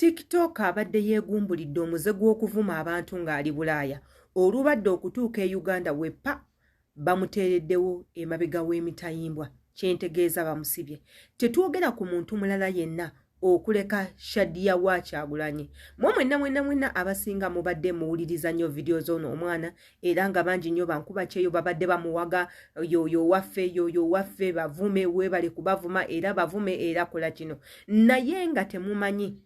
TikTok abadde yeegumbulidde omuze gw'okuvuma abantu ng'ali Bulaaya olubadde okutuuka e Uganda weppa bamuteereddewo emabega w'emitayimbwa kyentegeeza bamusibye. Tetwogera ku muntu mulala yenna okuleka Shadia wa Kyagulanyi. Mwe mwenna mwenna mwenna abasinga mubadde muwuliriza nnyo vidiyo z'ono omwana era nga bangi nnyo bankuba kyeyo babadde bamuwaga yoyo waffe yoyo waffe bavume weebale kubavuma era bavume era kola kino naye nga temumanyi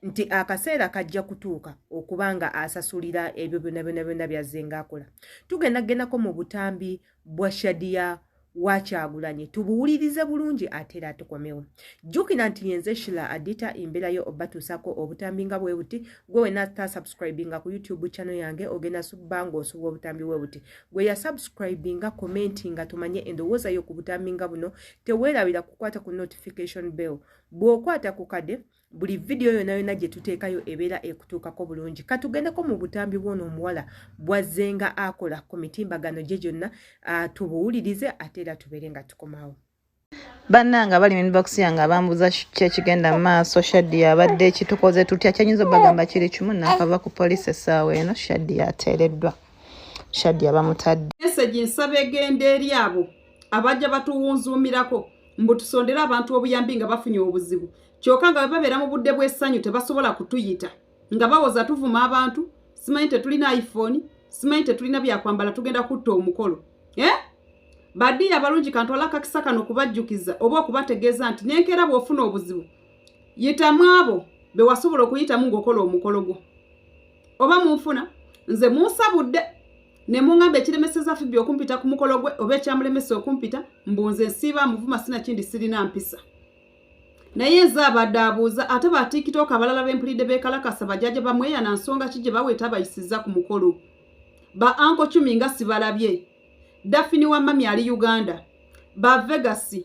nti akaseera kajja kutuuka okuba nga asasulira ebyo byonna byonna byonna byazze ng'akola. Tugenda gendako mu butambi bwa Shadia wa Kyagulanyi tubuwulirize bulungi ate era tukomewo. Jjukira nti yenze Shila Adita embeerayo obatuusako obutambi nga bwe buti. Gwe wena ta subscribinga ku YouTube channel yange ogenda subba ng'osubwa obutambi bwe buti. Gwe ya subscribinga commenti nga tumanye endowooza yo ku butambi nga buno. Teweerabira kukwata ku notification bell. Bw'okwata ku kade buli vidiyo yonna yonna gye tuteekayo ebeera ekutuukako bulungi. Katugendeko mu butambi bw'ono omuwala bw'azzenga akola ku mitimbagano gye gyonna tubuwulirize ate era tubeere nga tukomawo. Bannange abali mu inbox yange abambuuza ki ekigenda mu maaso, Shadia abadde kitukoze tutya, kyenyinza obagamba kiri kimu, naakava ku poliisi essaawa eno, Shadia ateereddwa, Shadia bamutadde. Message nsaba egenda eri abo abajja batuwunzuumirako mbu tusondere abantu obuyambi nga bafunye obuzibu, kyokka nga bwe babeera mu budde bw'essanyu tebasobola kutuyita nga bawoza tuvuma abantu, simanyi tetulina iPhone, simanyi tetulina byakwambala, tugenda kutta omukolo. Badiya abalungi, kantwala akakisa kano okubajjukiza oba okubategeeza nti nenkeera bw'ofuna obuzibu yitamu abo be wasobola okuyitamu ng'okola omukolo gwo. Oba munfuna nze munsabudde ne muŋŋamba ekiremeseza Fibi okumpita ku mukolo gwe oba ekyamulemesa okumpita, mbu nze nsiiba muvuma, sinakindi sirina mpisa. Naye nze abadde abuuza, ate ba TikTok abalala bempulidde beekalakasa bajjaja bamweyana, nsonga ki gye baweeta abayisizza ku mukolo? Ba Anko Cumi nga sibalabye, Dafini wa mami ali Uganda, ba Vegas,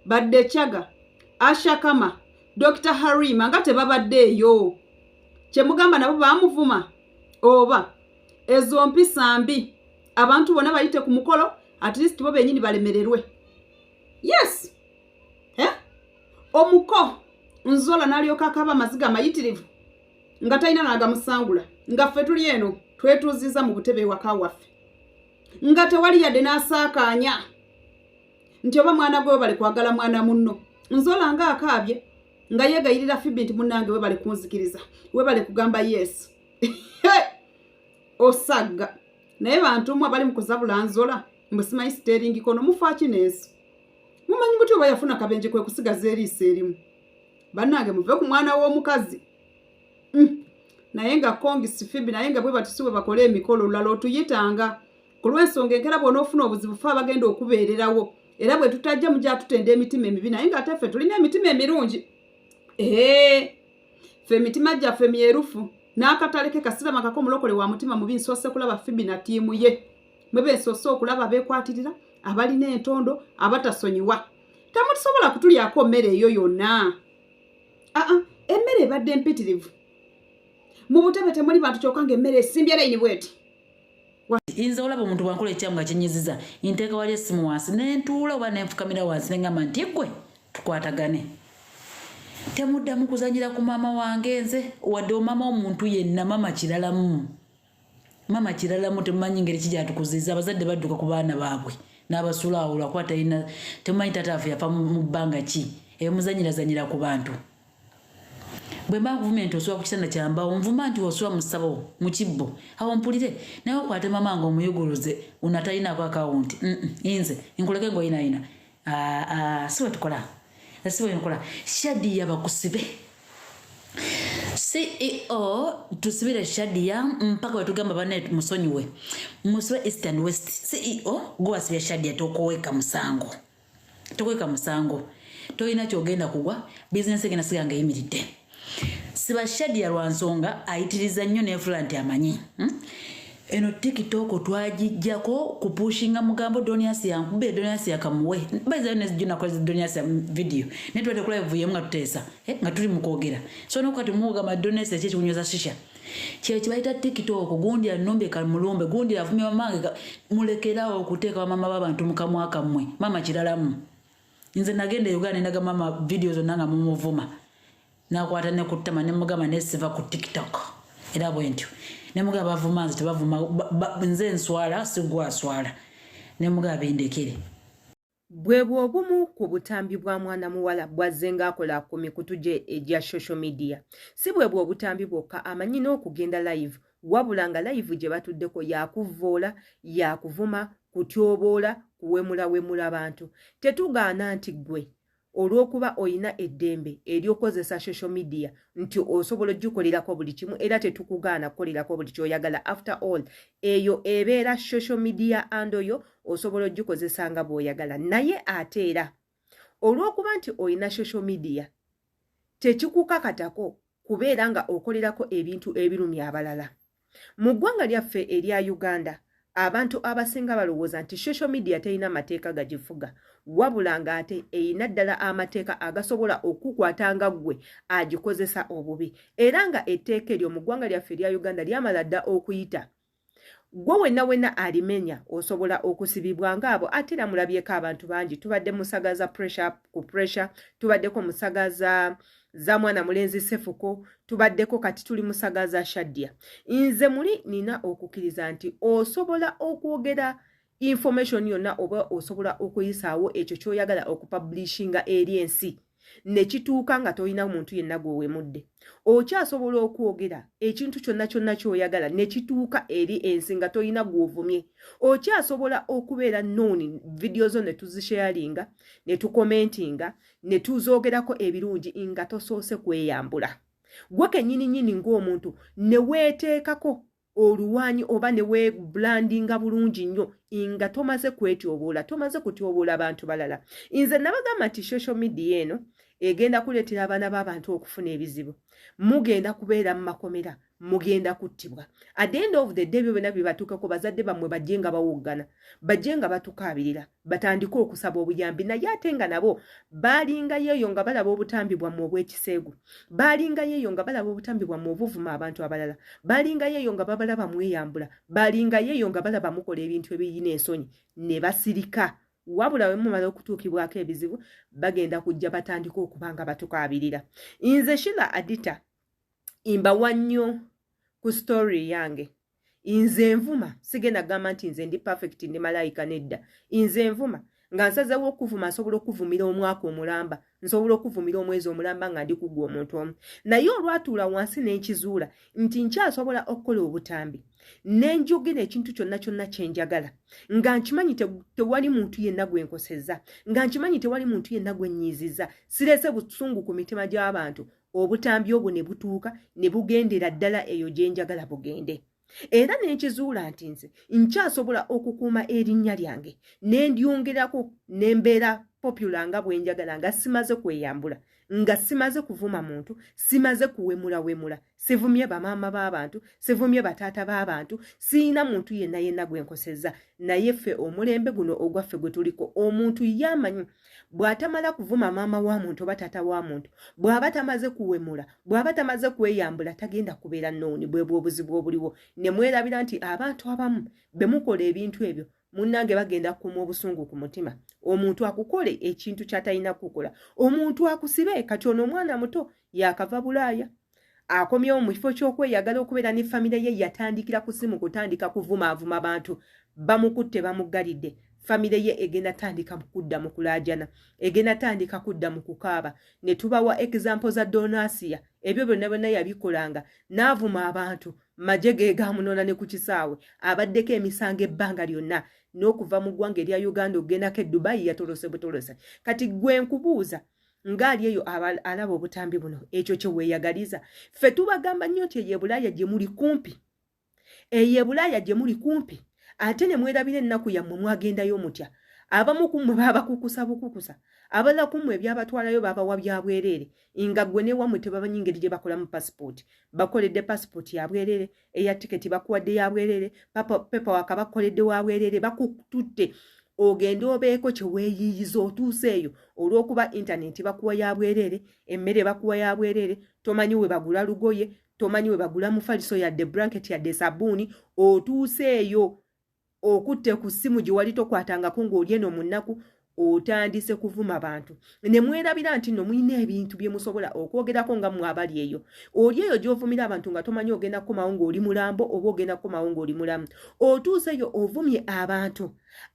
ba Dechaga, Ashakama, Dr Harima nga tebabadde eyo. Kye mugamba nabo baamuvuma oba ezo mpisa mbi? Abantu bonna bayite ku mukolo, at least bo bennyini balemererwe. Yes, omuko nzola n'alyoka akaaba amaziga amayitirivu nga talina n'agamusangula, nga ffe tuli eno twetuuziza mu butebe ewaka waffe nga tewali yadde n'asaakaanya nti oba mwana gwe webale kwagala mwana munno. Nzola nga akaabye nga yeegayirira Fibi nti munnange webale kunzikiriza, webale kugamba yes. Osagga naye bantu mwe abali mu kuzabula nzola mbu simanyi siteeringi kono mufaaki n'ensi. Mumanyi muti oba yafuna kabenje kwe kusigaza eriiso erimu? Bannange muve ku mwana w'omukazi. Naye nga kongisi Fibi, naye nga bwe bati si bwe bakola emikolo. Olulala otuyitanga ku lw'ensonga enkera bw'onoofuna obuzibu fe abagenda okubeererawo, era bwe tutajja mujja tutenda emitima emibi, naye ng'ate ffe tulina emitima emirungi. Ee, ffe emitima gyaffe myerufu n'akatale ke kasirama kako omulokole wa mutima mubi. Nsoose kulaba Fibi na ttiimu ye, mwe bensoose okulaba beekwatirira abalina entondo abatasonyiwa. Temutusobola kutulyako mmere eyo yonna. Aa, emmere ebadde mpitirivu mu butebe, temuli bantu, kyokka ng'emmere esimbye layini bweti. Nze olaba omuntu bwankola ekyamu nga kinyiziza, nteeka wali essimu wansi nentuula oba nenfukamira wansi nengamba nti gwe tukwatagane, temuddamu kuzanyira ku maama wange. Nze wadde omama omuntu yenna, mama kiralamu, mama kiralamu. Temumanyi ngeri kijatukuziza. Abazadde badduka ku baana baabwe n'abasula awo lwakuba talina. Temumanyi taata waffe yafa mu bbanga ki eyo. Muzanyirazanyira ku bantu. Bwe mba nkuvumye nti osula ku kitanda kyambawo, nvuma nti osula mu ssabo mu kibbo, awo mpulire. Naye okwate mama nga omuyuguluze ono atalinaako akawunti, nze nkuleke ng'oyinayina, si bwe tukola, si bwe nkola. Shadia bakusibe. CEO tusibire Shadia mpaka wetugamba bane musonyiwe, musibe east and west. CEO gwe wasibye Shadia, tokoweka musango, tokweka musango, tolina kyogenda kugwa. Bizinesi egenda siga nga eyimiridde. Siba Shadia lwa nsonga ayitiriza nnyo nefula nti amanyi, Eno TikTok twagijjako kupushinga mugambo Donias yankubye, Donias yakamuwe bayizayo nezijunakola Donias video naye tubadde ku live yemu nga tuteesa, nga tuli mu kwogera. So nokati mugamba Donias eki ekikunyweza shisha kyekyo bayita TikTok. Gundi anumbye kamulumbe, gundi avumye mamange. Mulekerawo okuteeka bamama b'abantu mu kamwa kammwe. Maama kiralamu. Nze nagenda e Uganda nendaga mama video zonna nga mumuvuma. Nakwata ne ku ttama ne mugamba naye siva ku TikTok era bwe ntyo ne mugamba bavuma nze tebavuma nze nswala sigwa aswala ne mugamba bindekere. Bwe bw'obumu ku butambi bwa mwana muwala bw'azze ng'akola ku mikutu gye egya social media. Si bwe bw'obutambi bwokka amanyi n'okugenda live wabula nga live gye batuddeko yakuvvoola, yakuvuma, kutyoboola, kuwemulawemula bantu. Tetugaana nti ggwe olw'okuba olina eddembe ery'okukozesa social media nti osobola ogikolerako buli kimu era tetukugaana kukolerako buli ky'oyagala. After all eyo ebeera social media and oyo osobola ogikozesa nga bw'oyagala. Naye ate era olw'okuba nti olina social media tekikukakatako kubeera nga okolerako ebintu ebirumya abalala. Mu ggwanga lyaffe erya Uganda abantu abasinga balowooza nti social media terina mateeka gagifuga, wabula ng'ate erina ddala amateeka agasobola okukwata nga ggwe agikozesa obubi. Era nga etteeka eryo mu ggwanga lyaffe erya Uganda lyamala dda okuyita. Gwe wenna wenna alimenya osobola okusibibwa ng'abo. Ate era mulabyeko abantu bangi tubadde musagaza pressure ku pressure, tubaddeko musagaza za mwana mulenzi Sefuko, tubaddeko kati tuli musagaza Shadia. Nze muli nina okukkiriza nti osobola okwogera information yonna oba osobola okuyisaawo ekyo ky'oyagala okupublishinga eri ensi ne kituuka nga tolina muntu yenna gw'owemudde. Okyasobola okwogera ekintu kyonna kyonna ky'oyagala ne kituuka eri ensi nga tolina gw'ovumye. Okyasobola okubeera known, vidiyo zo ne tuzisharinga ne tukomentinga ne tuzoogerako ebirungi nga tosoose kweyambula. Gwe kennyini nnyini ng'omuntu ne weeteekako oluwaanyi oba ne weebrandinga bulungi nnyo nga tomaze kwetyoboola, tomaze kutyoboola bantu balala. Nze nabagamba nti social media eno egenda kuleetera abaana b'abantu okufuna ebizibu. Mugenda kubeera mu makomera, mugenda kuttibwa. At the end of the day ebyo byonna bibatuukako bazadde bammwe bajje nga bawoggana, bajje nga batukaabirira, batandike okusaba obuyambi. Naye ate nga nabo baalingayo eyo nga balaba obutambi bwammwe obw'ekiseegu, baalingayo eyo nga balaba obutambi bwammwe obuvuma abantu abalala, baalingayo eyo nga babalaba mweyambula, baalingayo eyo nga balaba mukola ebintu ebiyina ensonyi ne basirika. Wabula bwe mumala okutuukibwako ebizibu bagenda kujja batandike okuba nga batukaabirira. Nze Shila Adita mbawa nnyo ku story yange. Nze nvuma, sigenda kugamba nti nze ndi perfect ndi malayika, nedda. Nze nvuma nga nsazeewo okuvuma, nsobola okuvumira omwaka omulamba, nsobola okuvumira omwezi omulamba nga ndi kuggwa omuntu omu. Naye olwatuula wansi n'enkizuula nti nkyasobola okukola obutambi ne njogera ekintu kyonna kyonna kye njagala nga nkimanyi tewali muntu yenna gwe nkosezza, nga nkimanyi tewali muntu yenna gwe nnyiizizza, sireese busungu ku mitima gy'abantu, obutambi obwo ne butuuka ne bugendera ddala eyo gye njagala bugende. Era ne nkizuula nti nze nkyasobola okukuuma erinnya lyange ne ndyongerako ne mbeera popular nga bwe njagala nga simaze kweyambula, nga simaze kuvuma muntu, simaze kuwemulawemula, sivumye bamaama b'abantu, sivumye bataata b'abantu, siyina muntu yenna yenna gwe nkosezza. Naye ffe omulembe guno ogwaffe gwe tuliko, omuntu ye amanyi bw'atamala kuvuma maama wa muntu oba taata wa muntu, bw'aba tamaze kuwemula, bw'aba tamaze kweyambula, tagenda kubeera known. Bwe bw'obuzibu obuliwo ne mwerabira nti abantu abamu be mukola ebintu ebyo munnange bagenda kukuuma obusungu ku mutima. Omuntu akukole ekintu ky'atalina kukola, omuntu akusibe. Kati ono omwana muto yakava Bulaaya akomyewo, mu kifo ky'okweyagala okubeera ne famire ye yatandikira ku simu kutandika kuvumaavuma bantu. Bamukutte, bamuggalidde. Famire ye egenda tandika kudda mu kulaajana, egenda tandika kudda mu kukaaba. Ne tubawa example za Donasiya. Ebyo byonna byonna yabikolanga n'avuma abantu, magye ge gamunona ne ku kisaawe. Abaddeko emisango ebbanga lyonna n'okuva mu ggwanga erya Uganda okugendako e Dubai yatolose butolose. Kati gwe nkubuuza ng'ali eyo alaba obutambi buno, ekyo kye weeyagaliza? Ffe tubagamba nnyo nti eyo ebulaaya gye muli kumpi, eyo ebulaaya gye muli kumpi, ate ne mwerabira ennaku yammwe. Mwagendayo mutya? Abamu ku mmwe baabakukusa bukukusa, abalala ku mmwe ebyabatwalayo baabawa bya bwereere, nga ggwe newammwe tebamanyi ngeri gye bakolamu pasipooti. Bakoledde pasipooti ya bwereere, eya tiketi bakuwadde ya bwereere, paperwork bakukoledde wa bwereere, bakututte ogende obeeko kye weeyiiyiza. Otuuse eyo, olw'okuba intaneti bakuwa ya bwereere, emmere bakuwa ya bwereere, tomanyi we bagula lugoye, tomanyi we bagula mufaliso, yadde blanket, yadde sabbuuni. Otuuse eyo okutte ku ssimu gye wali tokwatangako ng'oli eno mu nnaku. Otandise kuvuma bantu ne mwerabira nti nno mulina ebintu bye musobola okwogerako nga mmwe abali eyo. Oli eyo gy'ovumira abantu nga tomanyi ogenda kukomawo ng'oli mulambo oba ogenda kukomawo ng'oli mulamu. Otuuseyo ovumye abantu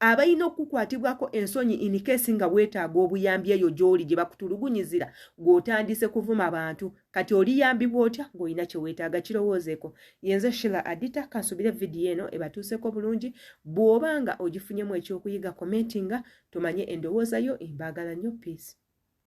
abalina okukukwatibwako ensonyi in case nga weetaaga obuyambi eyo gy'oli gye bakutulugunyizira, gw'otandise kuvuma bantu. Kati oliyambibwa otya ng'olina kye weetaaga? Kirowoozeeko. Yenze Shila Adita, kansubire vidiyo eno ebatuuseko bulungi. Bw'oba nga ogifunyemu ekyokuyiga, commentinga tumanye endowooza yo. Mbaagala nnyo. Peace.